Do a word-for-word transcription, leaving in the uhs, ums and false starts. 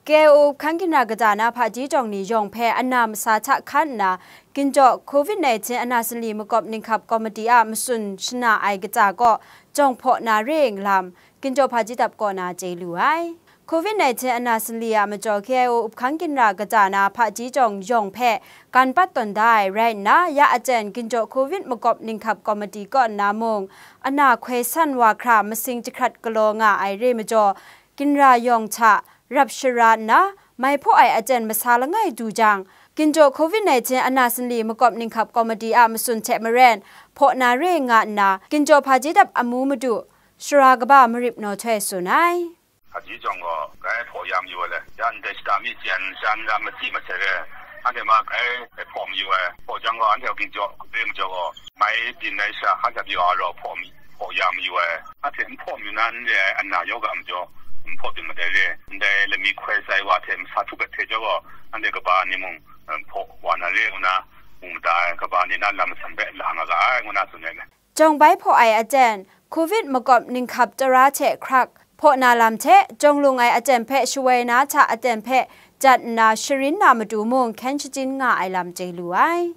K I O Up Hkang Ginra Kaja Na Hpaji Jawng ni yawng hpe ana masa hta hkan nna, Ginjaw Covid nineteen Ana Sanli Makawp Ninghkap Komiti a matsun shana ai kaja kaw jawng hpaw na re ai lam, Ginjaw Hpaji Dap kaw na chye lu ai. Covid nineteen Ana Sanli a majaw K I O Up Hkang Ginra Kaja Na Hpaji Jawng yawng hpe gan pat tawn da ai rai nna, ya aten Ginjaw Covid Makawp Ninghkap Komiti kaw nna mung, ana hkoi san wa hkra masing jahkrat galaw nga ai re majaw, ginra yawng hta rap shara nna, mai hpaw ai aten masa langai du jang, Ginjaw Covid nineteen Ana Sanli Makawp Ninghkap Komiti a matsun hte maren, hpaw na re nga nna, Ginjaw Hpaji Dap amu madu, shara kaba Marip Nawhtoi tsun ai. Hpaji Jawng gaw, grai hpaw ya mayu ai le, ya ndai shata mi chyen, shan ram masi masai re, anhte ma grai hpaw mayu ai, hpaw jang gaw, anhte Ginjaw re majaw gaw, mai byin ai sha, hkan sha pyi wa rau hpaw mi, hpaw ya mayu ai, anhte n hpaw mayu na n re ai, ana yawga majaw, n hpaw byin madai re, ndai lami hkoi sai wa hte masa htu gat hte jaw gaw, anhte kaba ni mung, eh, hpaw wa na re, ngu na, mu mada ai, kaba ni na lam masan hpe la nga ga ai, ngu na tsun ai le. Jawng bai hpaw ai aten, Covid makawp ninghkap tara hte hkrak hpaw na lam hte, jawng lung ai aten hpe shawoi na hta aten hpe jat nna sharin na matu mung hkyen shachyun nga ai lam chye lu ai.